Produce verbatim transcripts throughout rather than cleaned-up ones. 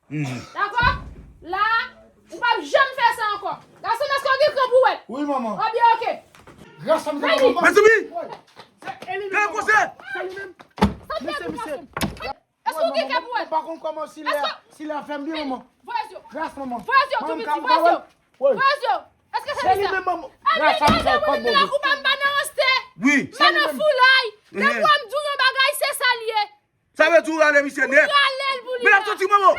Dakò? La, ou p ap janm fè sa ankò. Gason, èske w gen kran pou wè l? Wi, manman. Ebyen, oke. Gras a Mèt Soubi! Gade konsèy! Sa l fè pou gason? Èske w gen kè pou wè l? Mwen pa konn kòman si lè a fèm byen, manman. Voye zye w. Gras, manman. Voye zye w, tou piti, voye zye w. Voye zye w. Èske se li sa? Gras a Mèt Soubi, manman. Ou pa m pa nan ranste. Wi. M pa nan foulay. Depi w di w yon bagay, se sa l ye. Sa vle di ou rale misye nèt. Rale l pou li. Men l ap soti, manman.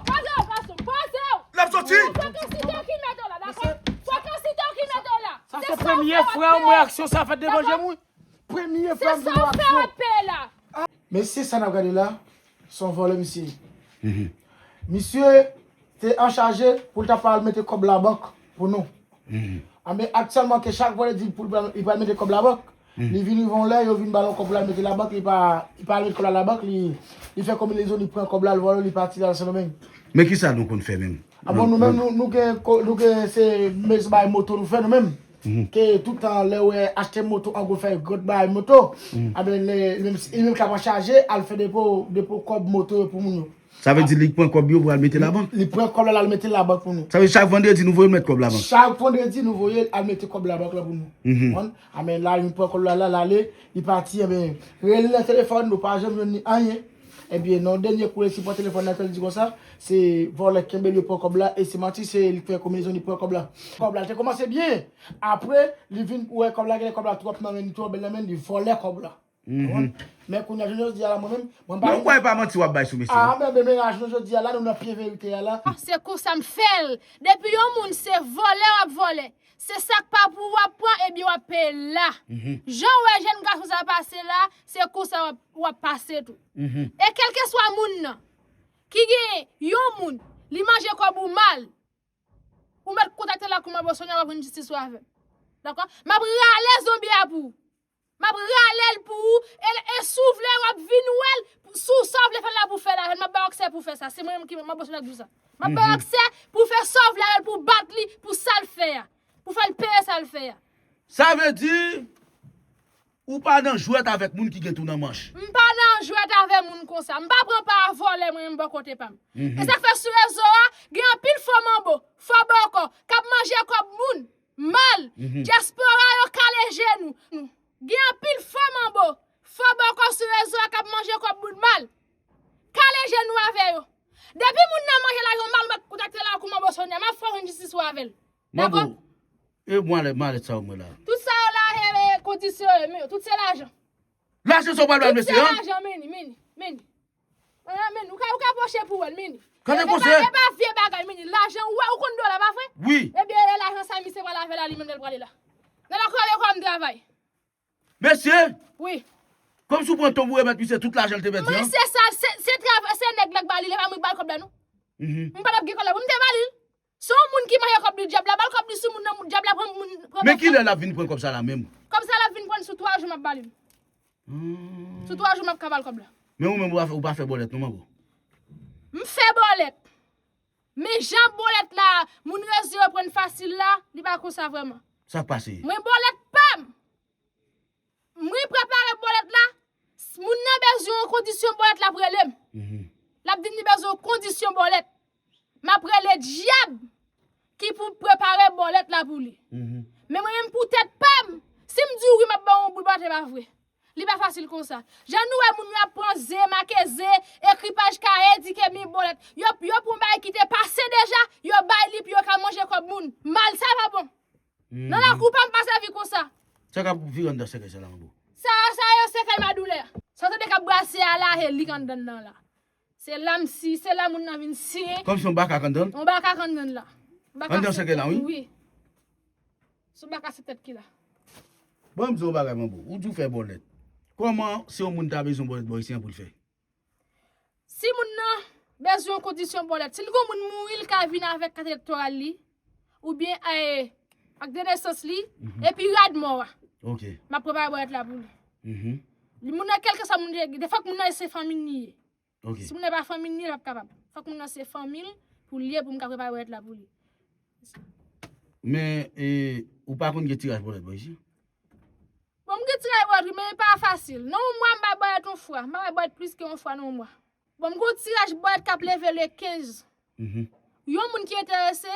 Poze w, gason, poze w. L ap soti. Frekans li te ki mete w la, dakò? Frekans li te ki mete w la. Sa se premye fwa m wè aksyon sa fèt devan je m, wi. Premye fwa m wè aksyon. Mesye, sa n ap gade la, se yon vòlè misye ye. Misye te anchaje pou l ta pral mete kòb labank pou nou. Anben, aktyèlman, ke chak fwa li di pou l pral, li pral mete kòb labank, li vin rive yon lè, yo vin ba l yon kòb pou l al mete labank, li pa, li pa al mete kòb la labank, li, li fè konbinezon, li pran kòb la, l vòlè, li pati, l al Sendomeng. Men kisa nou konn fè menm? A bon, nou menm, nou, nou gen, nou gen se mezon bay moto nou fè nou menm. Ke toutan lè w wè achte moto, an gwo fè gwo bay moto, anben, li menm, li menm k ap anchaje, al fè depo, depo kòb moto yo pou moun yo. Sa vle di li pran kòb yo pou al mete labank? Li pran kòb la, l al mete labank pou nou. Sa vle di chak vandredi nou voye l met kòb labank? Chak vandredi nou voye l al mete kòb labank la pou nou. Konprann? Anben, la, li pran kòb la, la, l ale, li pati, anben, rele nan telefòn, nou pa janm jwenn li anyen. Ebyen, nan dènye kou, resi pran telefòn nan, l di konsa, se vòlè kenbe l, yo pran kòb la, e se manti, se li k fè konbinezon, li pran kòb la. Kòb la, l te kòmanse byen. Apre, li vin wè kòb la, gen kòb la twòp nan men, twò bèl nan men, li vòlè kòb la. Men kounye a, jounen jodi a la, mwen menm, mwen pa... Men ou kwè e pa manti w ap bay sou mesye a? A, men, men, men la, jounen jodi a la, nou nan pye verite a la. Se konsa m fè l. Depi yon moun se vòlè w ap vòlè, se sa k pa pou w ap pran, ebyen w ap peye l la. Jan w wè jèn gason sa pase la, se konsa w ap, w ap pase tou. E kèlkeswa moun nan, ki gen yon moun, li manje kòb ou mal, ou mèt kontakte Lakou Manbo Sonya, w ap jwenn jistis ou avè l. Dakò? M ap rale zonbi a pou ou. M ap rale l pou ou. E, e si w vle, w ap vin wè l. Si w, sa w vle fè la pou w fè l avè l. M ap ba w aksè pou w fè sa. Se mwen menm ki, Manbo Sonya k di w sa. M ap ba w aksè pou w fè sa w vle avè l, pou w bat li, pou sa l fè a. Pou w fè l peye sa l fè a. Sa vle di, ou pa nan jwèt avèk moun ki gen tou nan manch. M pa nan jwèt avè moun konsa. M pa pran pa a vòlè mwen menm bò kote pa m. E sa k fè sou rezo a, gen anpil fo manbo, fo bòkò, k ap manje kòb moun mal. Dyaspora yo kale je nou. Gen anpil fo manbo, fo bòkò sou rezo a k ap manje kòb moun mal. Kale je nou avè yo. Depi moun nan manje lajan w mal, ou mèt kontakte Lakou Manbo Sonya. M ap fè w jwenn jistis ou avè l. Dakò? Manbo, e mwa lè malèt sa w mwen la. Tout sa yo la, e, e, kondisyon yo, men yo, tout se lajan. Lajan sa w pral bay mesye a? Tout se lajan, men li, men li, men li. Ah, men li, ou ka, ou ka pwoche pou wè l, men li. Kande konsèy? E pa, e pa vye bagay, men li. Lajan, ou wè, ou konn dola, pa vre? Wi. Ebyen, e lajan sa misye pral avè l la, li menm lè l prale la. Nan lakòl yo kòm travay. Mesye! Wi. Kòmsi w pran tonb ou remèt misye tout lajan l te pèdi an? Men se sa, se, se travay, se nèg la k ba li, li pa mwen k ba l kòb la, non. M pa t ap gen kòb la pou m te ba li l. Se yon moun ki manje kòb li, dyab la ba l kòb li sou moun nan, dyab la pran moun, pran... Men kilè l ap vin pran kòb sa la menm? Kòb sa l ap vin pran sou twa jou m ap ba li l. Sou twa jou m ap ka ba l kòb la. Men ou menm ou pa fè, ou pa fè bòlèt non, manbo? M fè bòlèt. Men jan bòlèt la, moun rezo yo pran fasil la, li pa konsa vrèman. Sa k pase? Mwen bòlèt pa m. Mwen prepare bòlèt la. S-, moun nan bezwen yon kondisyon bòlèt la, l ap rele m. L ap di m li bezwen yon kondisyon bòlèt. M ap rele dyab ki pou prepare bòlèt la pou li. Men mwen menm pou tèt pa m, si m di w wi, m ap ba w yon boul bòlèt, e pa vre. Li pa fasil konsa. Jan nou wè moun yo ap pran ze, make ze, ekri paj kaye, di ke mi bòlèt. Yo, yo pran bagay ki te pase deja, yo bay li pou yo ka manje kòb moun. Mal, sa pa bon. Nan lakou pa m pa sèvi konsa. Sa k ap vire anndan sèkèy sa la, manbo? Sa, sa yo sèkèy madoulè. Sa w tande k ap brase a la, e li k anndan nan la. Se la m si, se la moun nan vin siyen. Kòmsi yon baka k anndan? Yon baka k anndan la. Anndan sèkèy la, wi. Wi. Sou baka se tèt ki la. Bon, m di w yon bagay, manbo. Ou di w fè bòlèt. Kòman si yon moun ta bezwen bòlèt bò isi an pou l fè? Si moun nan bezwen yon kondisyon bòlèt, si l gon moun mouri, li ka vin avèk kat elektoral li, oubyen, eh, ak de nesans li, epi rad mò a. M ap prepare bòlèt la pou li. Li, moun nan, kèlkeswa moun li ye, fòk moun nan se fanmi l li ye. Si moun nan pa fanmi l li ye, l p ap kapab. Fòk moun nan se fanmi l pou l ye, pou m ka prepare bòlèt la pou li. Men, eh, ou pa konn gen tiraj bòlèt bò isi? Bon, m gen tiraj bòlèt wi, men e pa fasil. Nan yon mwa, m bay bòlèt yon fwa. M pa bay bòlèt plis ke yon fwa nan yon mwa. Bon, m gon tiraj bwèt k ap leve le kenz. Yon moun ki enterese,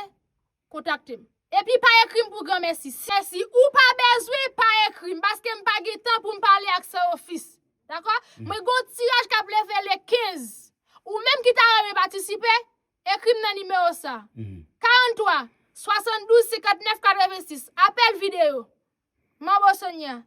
kontakte m. Epi pa ekri m pou granmèsi. Mèsi, ou pa bezwen pa ekri m, paske m pa gen tan pou m pale ak San Ofis. Dakò? Mwen gon tiraj k ap leve le kenz. Ou menm ki ta renmen patisipe, ekri m nan nimewo sa. Karant twa, swasanndouz, senkantnèf, katrevensis. Apèl videyo. Manbo Sonia,